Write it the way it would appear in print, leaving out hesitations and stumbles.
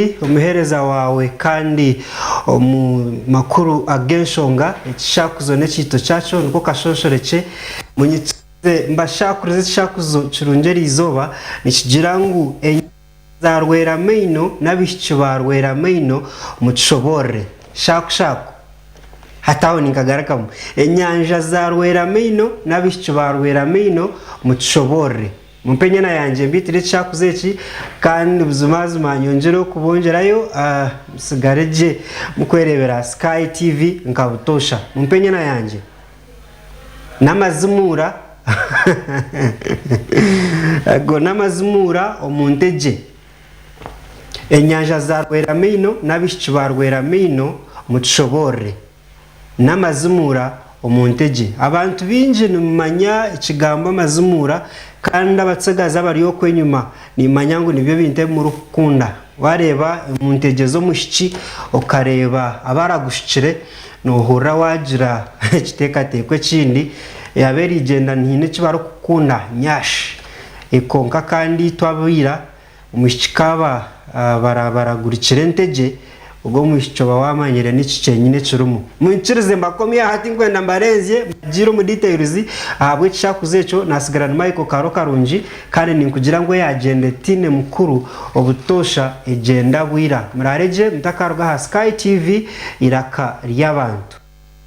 Karungi omuheereza waawe kandi omu makuru ag'enshonga ekishakuzo n'ekiito kyakyo nikwo kashonshorekye. Munyikirize mbashakurize ekishakuzo kirungi eriizooba nikigira ngu enyanja za Rweramaino n'abaishiki ba Rweramaino mutushoboorore. Shaku shaku. Hati aho ninkagarukamu. Enyanja za Rweramaino n'abaishiki ba Rweramaino mutushoboorore. Mumpe enyana yangye mbiitire ekishakuzo eki, kandi buzimazima nyongyere okubongyerayo, mutsigare gye mukwereebera Sky TV nka butoosha. Mumpe enyana yangye. N'amazimuura Ago n'amazimuura omu ntegye. Enyanja za Rweramaino n'abaishiki ba Rweramaino mutushoboorore. N'amazimuura omu ntegye. Abantu baingi nimumanya ekigambo amazimuura kandi abatsigazi abari okwo enyima nimanya ngu nibyo bintu ebi murikukunda. Wareeba omu ntegye z'omwishiki okareeba abaragushukire nohurira wagira ekiteekateeko ekindi yaaba erigyenda nihaine eki barikukunda nyash. Kwonka kandi itwe abaira Omwishiki ku aba baragurikire entegye, ogwo omwishiki oba waamanyire niki kyenyine ekirimu. Munyikirize mbakomye aha tinkwenda mbarenzye mbagiire omu details ahabw'ekishakuzo ekyo nasigara ni Michael Kaaro Karungi kandi ninkugira ngu eyagyenda etaine mukuru obutoosha egyenda bwira. Muraare gye mutakaruga aha Sky TV eiraka ry'abantu.